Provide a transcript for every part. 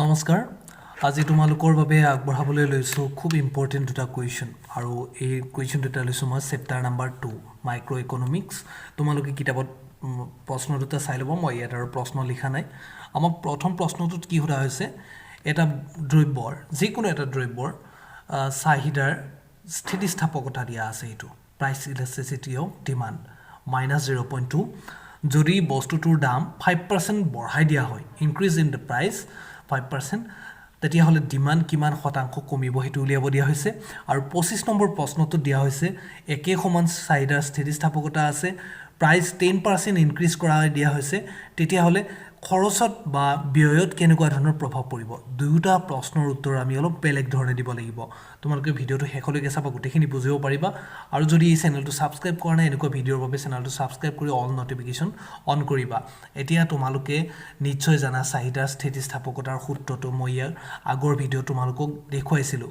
নমস্কাৰ। আজি তোমালোকৰ বাবে আগবঢ়াবলৈ লৈছোঁ খুব ইম্পৰ্টেণ্ট দুটা কুৱেশ্যন আৰু এই কুৱেশ্যন দুটা লৈছোঁ মই চেপ্টাৰ নাম্বাৰ 2, মাইক্ৰ' ইকনমিক্স। তোমালোকে কিতাপত প্ৰশ্ন দুটা চাই ল'ব, মই ইয়াত আৰু প্ৰশ্ন লিখা নাই। আমাক প্ৰথম প্ৰশ্নটোত কি সোধা হৈছে? এটা দ্ৰব্যৰ, যিকোনো এটা দ্ৰব্যৰ চাহিদাৰ স্থিতিস্থাপকতা দিয়া আছে। এইটো price elasticity of demand -0.2। যদি বস্তুটোৰ দাম 5% বঢ়াই দিয়া হয়, increase in the price 5%, তেতিয়াহ'লে ডিমাণ্ড কিমান শতাংশ কমিব, সেইটো উলিয়াব দিয়া হৈছে। আৰু 25 নম্বৰ প্ৰশ্নটোত দিয়া হৈছে, একে সমান চাহিদাৰ স্থিতিস্থাপকতা আছে, প্ৰাইচ 10% ইনক্ৰিজ কৰা দিয়া হৈছে, তেতিয়াহ'লে খৰচত বা ব্যয়ত কেনেকুৱা ধৰণৰ প্ৰভাৱ পৰিব? দুয়োটা প্ৰশ্নৰ উত্তৰ আমি অলপ বেলেগ ধৰণে দিব লাগিব। তোমালোকে ভিডিঅ'টো শেষলৈকে চাবা, গোটেইখিনি বুজিব পাৰিবা। আৰু যদি এই চেনেলটো ছাবস্ক্ৰাইব কৰা নাই, এনেকুৱা ভিডিঅ'ৰ বাবে চেনেলটো ছাবস্ক্ৰাইব কৰি অল ন'টিফিকেশ্যন অন কৰিবা। এতিয়া তোমালোকে নিশ্চয় জানা চাহিদাৰ স্থিতিস্থাপকতাৰ সূত্ৰটো। মই ইয়াৰ আগৰ ভিডিঅ' তোমালোকক দেখুৱাইছিলোঁ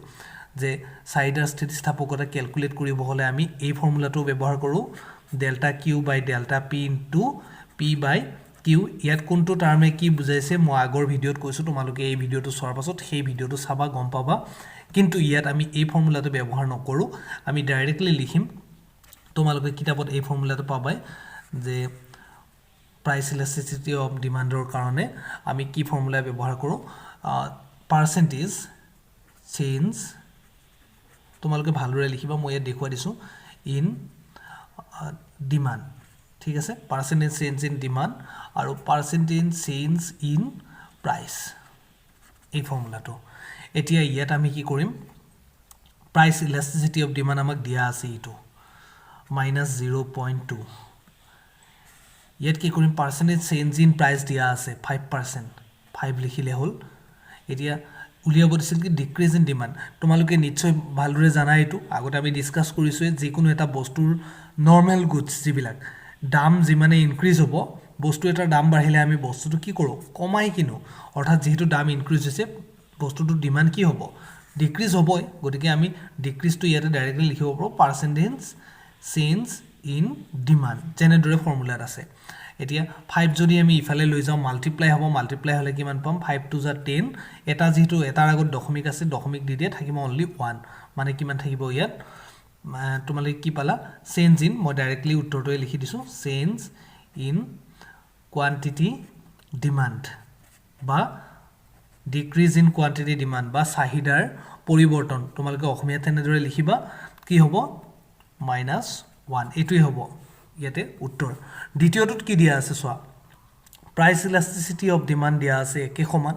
যে চাহিদাৰ স্থিতিস্থাপকতা কেলকুলেট কৰিব হ'লে আমি এই ফৰ্মুলাটো ব্যৱহাৰ কৰোঁ, delta Q by delta P into P by Q। ইয়াত কোনটো টাৰ্মে কি বুজাইছে, মই আগৰ ভিডিঅ'ত কৈছোঁ। তোমালোকে এই ভিডিঅ'টো চোৱাৰ পাছত সেই ভিডিঅ'টো চাবা, গম পাবা। কিন্তু ইয়াত আমি এই ফৰ্মুলাটো ব্যৱহাৰ নকৰোঁ, আমি ডাইৰেক্টলি লিখিম। তোমালোকে কিতাপত এই ফৰ্মুলাটো পাবাই যে প্ৰাইচ ইলাষ্টিচিটি অফ ডিমাণ্ডৰ কাৰণে আমি কি ফৰ্মুলা ব্যৱহাৰ কৰোঁ। পাৰ্চেণ্টেজ চেঞ্জ, তোমালোকে ভালদৰে লিখিবা, মই ইয়াত দেখুৱাই দিছোঁ, ইন ডিমাণ্ড, ঠিক আছে? পাৰ্চেণ্টেজ চেঞ্জ ইন ডিমাণ্ড আৰু পাৰ্চেণ্টেজ চেঞ্জ ইন প্ৰাইচ, এই ফৰ্মুলাটো। এতিয়া ইয়াত আমি কি কৰিম? প্ৰাইচ ইলাষ্টিচিটি অফ ডিমাণ্ড আমাক দিয়া আছে এইটো -0.2। ইয়াত কি কৰিম? পাৰ্চেণ্টেজ চেঞ্জ ইন প্ৰাইচ দিয়া আছে 5%, 5 লিখিলে হ'ল। এতিয়া উলিয়াব দিছিল কি? Decrease in demand. তোমালোকে নিশ্চয় ভালদৰে জানা, এইটো আগতে আমি ডিছকাছ কৰিছোঁৱে। যিকোনো এটা বস্তুৰ, নৰ্মেল গুডছ যিবিলাক, দাম যিমানে ইনক্ৰিজ হ'ব, বস্তু এটাৰ দাম বাঢ়িলে আমি বস্তুটো কি কৰোঁ? কমাই কিনো। অৰ্থাৎ যিহেতু দাম ইনক্ৰিজ হৈছে, বস্তুটোৰ ডিমাণ্ড কি হ'ব? ডিক্ৰিজ হ'বই। গতিকে আমি ডিক্ৰিজটো ইয়াতে ডাইৰেক্টলি লিখিব পাৰোঁ পাৰ্চেণ্টেজ চেঞ্জ ইন ডিমাণ্ড, যেনেদৰে ফৰ্মুলাত আছে। এতিয়া 5 যদি আমি ইফালে লৈ যাওঁ, মাল্টিপ্লাই হ'ব। মাল্টিপ্লাই হ'লে কিমান পাম? 5 টু জা 10। এটা যিহেতু এটাৰ আগত দশমিক আছে, দশমিক দি দিয়ে, থাকিব অনলি ওৱান। মানে কিমান থাকিব ইয়াত? তোমালোকে কি পালা? চেঞ্জ ইন, মই ডাইৰেক্টলি উত্তৰটোৱে লিখি দিছোঁ, চেঞ্জ ইন কোৱান্টিটি ডিমাণ্ড বা ডিক্ৰিজ ইন কোৱান্টিটি ডিমাণ্ড বা চাহিদাৰ পৰিৱৰ্তন, তোমালোকে অসমীয়াত তেনেদৰে লিখিবা, কি হ'ব? -1। এইটোৱেই হ'ব ইয়াতে উত্তৰ। দ্বিতীয়টোত কি দিয়া আছে চোৱা। প্ৰাইচ ইলাষ্টিচিটি অফ ডিমাণ্ড দিয়া আছে একে সমান,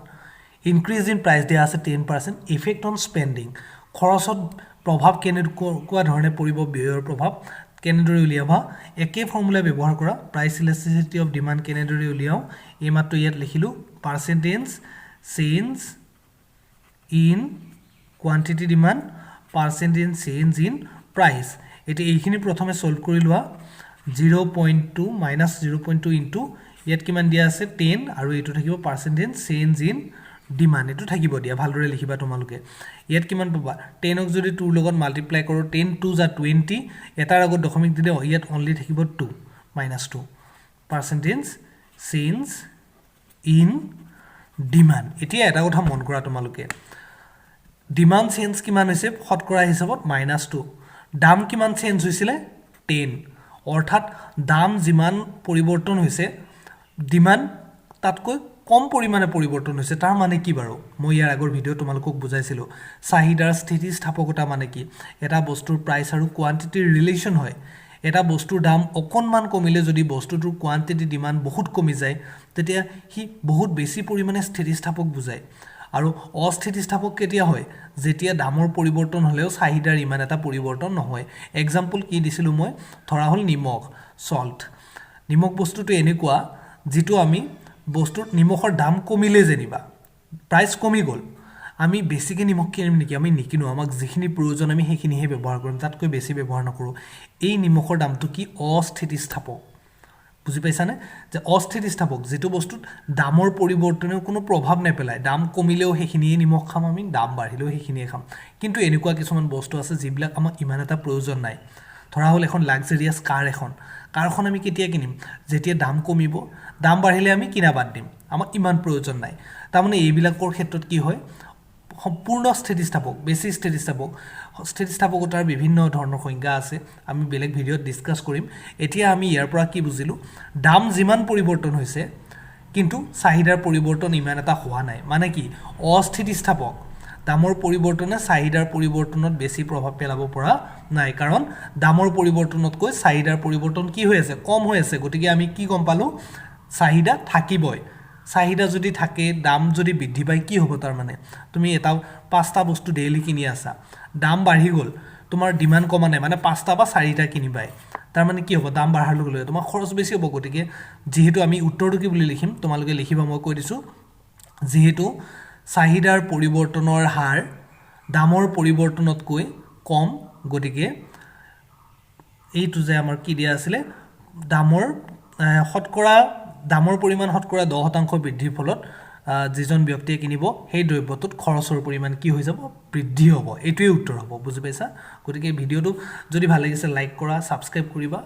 ইনক্ৰিজ ইন প্ৰাইচ দিয়া আছে 10%, ইফেক্ট অন স্পেণ্ডিং, খৰচত প্ৰভাৱ কেনেকুৱা ধৰণে পৰিব, ব্যয়ৰ প্ৰভাৱ কেনেদৰে উলিয়াবা? একে ফৰ্মুলা ব্যৱহাৰ কৰা। প্ৰাইচ ইলাষ্টিচিটি অফ ডিমাণ্ড কেনেদৰে উলিয়াওঁ? এইমাত্ৰ ইয়াত লিখিলোঁ, percentage change in quantity demand, percentage change in price। এতিয়া এইখিনি প্ৰথমে ছল্ভ কৰি লোৱা। 0.2, -0.2 into ইয়াত কিমান দিয়া আছে? 10। আৰু এইটো থাকিব পাৰ্চেণ্টেজ চেঞ্জ ইন ডিমাণ্ড, এইটো থাকিব দিয়া। ভালদৰে লিখিবা তোমালোকে। ইয়াত কিমান পাবা? 10ক যদি টুৰ লগত মাল্টিপ্লাই কৰোঁ, 10 টু জা 20। এটাৰ আগত দশমিক দিলে ইয়াত অনলি থাকিব two, -2 percentage change in demand। এতিয়া এটা কথা মন কৰা তোমালোকে, ডিমাণ্ড চেঞ্জ কিমান হৈছে? শতকৰা হিচাপত -2। দাম কিমান চেঞ্জ হৈছিলে? 10। অৰ্থাৎ দাম যিমান পৰিৱৰ্তন হৈছে, ডিমাণ্ড তাতকৈ কম পৰিমাণে পৰিৱৰ্তন হৈছে। তাৰ মানে কি বাৰু? মই ইয়াৰ আগৰ ভিডিঅ' তোমালোকক বুজাইছিলোঁ, চাহিদাৰ স্থিতিস্থাপকতা মানে কি। এটা বস্তুৰ প্ৰাইচ আৰু কোৱান্টিটিৰ ৰিলেশ্যন হয়। এটা বস্তুৰ দাম অকণমান কমিলে যদি বস্তুটোৰ কোৱান্টিটি ডিমাণ্ড বহুত কমি যায়, তেতিয়া সি বহুত বেছি পৰিমাণে স্থিতিস্থাপক বুজায়। আৰু অস্থিতিস্থাপক কেতিয়া হয়? যেতিয়া দামৰ পৰিৱৰ্তন হ'লেও চাহিদাৰ ইমান এটা পৰিৱৰ্তন নহয়। এক্সাম্পল কি দিছিলোঁ মই? ধৰা হ'ল নিমখ, চল্ট। নিমখ বস্তুটো এনেকুৱা, যিটো আমি বস্তুৰ নিমখৰ দাম কমিলে, যেনিবা প্ৰাইচ কমি গ'ল, আমি বেছিকৈ নিমখ কিনিম নেকি? আমি নিকিনো। আমাক যিখিনি প্ৰয়োজন, আমি সেইখিনিহে ব্যৱহাৰ কৰিম, তাতকৈ বেছি ব্যৱহাৰ নকৰোঁ। এই নিমখৰ দামটো কি? অস্থিতিস্থাপক। বুজি পাইছানে যে অস্থিতিস্থাপক যিটো বস্তুত দামৰ পৰিৱৰ্তনেও কোনো প্ৰভাৱ নেপেলায়। দাম কমিলেও সেইখিনিয়ে নিমখ খাম আমি, দাম বাঢ়িলেও সেইখিনিয়ে খাম। কিন্তু এনেকুৱা কিছুমান বস্তু আছে যিবিলাক আমাক ইমান এটা প্ৰয়োজন নাই। ধৰা হ'ল এখন লাক্সাৰিয়াছ কাৰ এখন। কাৰখন আমি কেতিয়া কিনিম? যেতিয়া দাম কমিব। দাম বাঢ়িলে আমি কিনা বাদ দিম, আমাক ইমান প্ৰয়োজন নাই। তাৰমানে এইবিলাকৰ ক্ষেত্ৰত কি হয়? সম্পূৰ্ণ স্থিতিস্থাপক, বেছি স্থিতিস্থাপক। স্থিতিস্থাপকতাৰ বিভিন্ন ধৰণৰ সংজ্ঞা আছে, আমি বেলেগ ভিডিঅ'ত ডিছকাছ কৰিম। এতিয়া আমি ইয়াৰ পৰা কি বুজিলোঁ? দাম যিমান পৰিৱৰ্তন হৈছে, কিন্তু চাহিদাৰ পৰিৱৰ্তন ইমান এটা হোৱা নাই। মানে কি? অস্থিতিস্থাপক। দামৰ পৰিৱৰ্তনে চাহিদাৰ পৰিৱৰ্তনত বেছি প্ৰভাৱ পেলাব পৰা নাই, কাৰণ দামৰ পৰিৱৰ্তনতকৈ চাহিদাৰ পৰিৱৰ্তন কি হৈ আছে? কম হৈ আছে। গতিকে আমি কি গম পালোঁ? চাহিদা থাকিবই। চাহিদা যদি থাকে, দাম যদি বৃদ্ধি পায়, কি হ'ব? তাৰমানে তুমি এটা পাঁচটা বস্তু ডেইলি কিনি আছা, দাম বাঢ়ি গ'ল, তোমাৰ ডিমাণ্ড কমা নাই, মানে পাঁচটা বা চাৰিটা কিনিবাই। তাৰমানে কি হ'ব? দাম বাঢ়াৰ লগে লগে তোমাৰ খৰচ বেছি হ'ব। গতিকে যিহেতু আমি উত্তৰটো কি বুলি লিখিম? তোমালোকে লিখিবা, মই কৈ দিছোঁ। যিহেতু চাহিদাৰ পৰিৱৰ্তনৰ হাৰ দামৰ পৰিৱৰ্তনতকৈ কম, গতিকে এইটো যে আমাৰ কি দিয়া আছিলে, দামৰ শতকৰা দামৰ পৰিমাণ শতকৰা 10% বৃদ্ধিৰ ফলত যিজন ব্যক্তিয়ে কিনিব, সেই দ্ৰব্যটোত খৰচৰ পৰিমাণ কি হৈ যাব? বৃদ্ধি হ'ব। এইটোৱেই উত্তৰ হ'ব। বুজি পাইছা? গতিকে ভিডিঅ'টো যদি ভাল লাগিছে, লাইক কৰা, ছাবস্ক্ৰাইব কৰিবা।